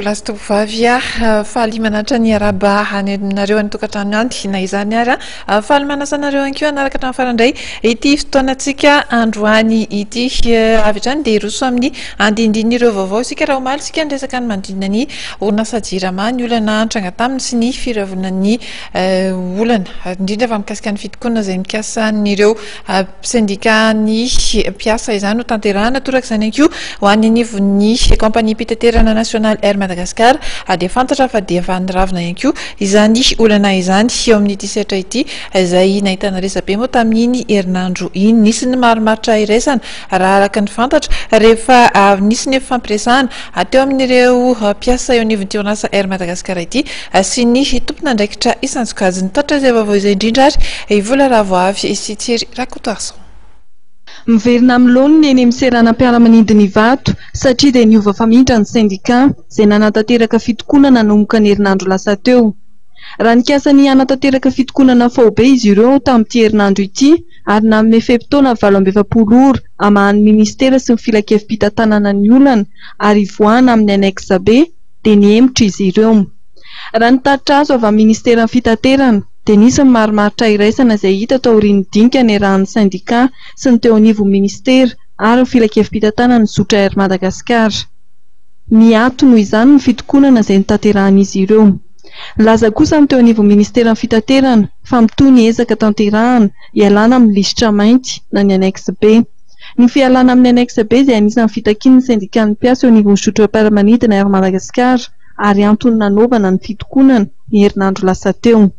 Tompolahy sy tompovavy a, faly manantra ny arahaba any aminareo any tokantrano any na izany ary a, faly manasa anareo ihany koa hanaraka hatramin'ny farany indray ity fotoanantsika androany ity. Avy hatrany dia hiroso amin'ny andinindin'ireo vaovao isika. Raha omaly isika niresaka ny manodidina ny orinasa Jirama, ny olana nitranga taminy sy ny firavonan'ny olana, indrindra fa mikasika ny fitokonana izay mikasa an'ireo Sendikan'ny mpiasa izany ho tanterahana. Toraka izany ihany koa ho an'ny anivon'ny kaompaniam-pitaterana nasionaly Air Madagascar dia fantatra fa dia efa niravona ihany koa izany olana izany eo amin'ity sehatra ity izay nahitana resabe moa tamin'iny herinandro iny. Nisy ny marimaritra iraisana raha araka ny fantatra rehefa nisy ny fifampiresahana teo amin'ireo mpiasa eo anivon'ity orinasa Air Madagascar ity sy ny tompon'andraikitra isan-tsokajiny. Tatra izay vaovao izay indrindra ary i Vola Ravoavy sy Thierry Rakotoarison. Miverina amin'ny laoniny eny amin'ny seranam-piaramanidina Ivato satria dia niova famindra ny sendikà izay nanatanteraka fitokonana nanomboka ny herinandro lasa teo. Raha nikasa ny hanatanteraka fitokonana faobe izy ireo tamin'ity herinandro ity ary nanome fe-potoana 48 ora hamahan'ny minisitera sy ny filankevi-pitantanana ny olana ary hivoahana amin'ny annexe B dia nihemotra izy ireo. Raha ny tatitra azo avy amin'ny minisiteran'ny Fitaterana dia nisy ny marimaritra iraisana izay hita taorian'ny dinika niarahan'ny sendikà sy ny teo anivon'ny minisitera ary ny filankevi-pitantanan'ny zotra Air Madagascar. Niato noho izany ny fitokonana izay notanterahan'izy ireo. Nilaza kosa ny teo anivon'ny minisiteran'ny Fitaterana fa mitohy ny ezaka tanterahana hialana amin'ny lisitra mainty na ny annexe B. Ny fialana amin'ny annexe B izay anisan'ny fitakian'ny sendikan'ny mpiasa eo anivon'ny zotram-piaramanidina Air Madagascar ary antony nanaovana ny fitokonana ny herinandro lasa teo.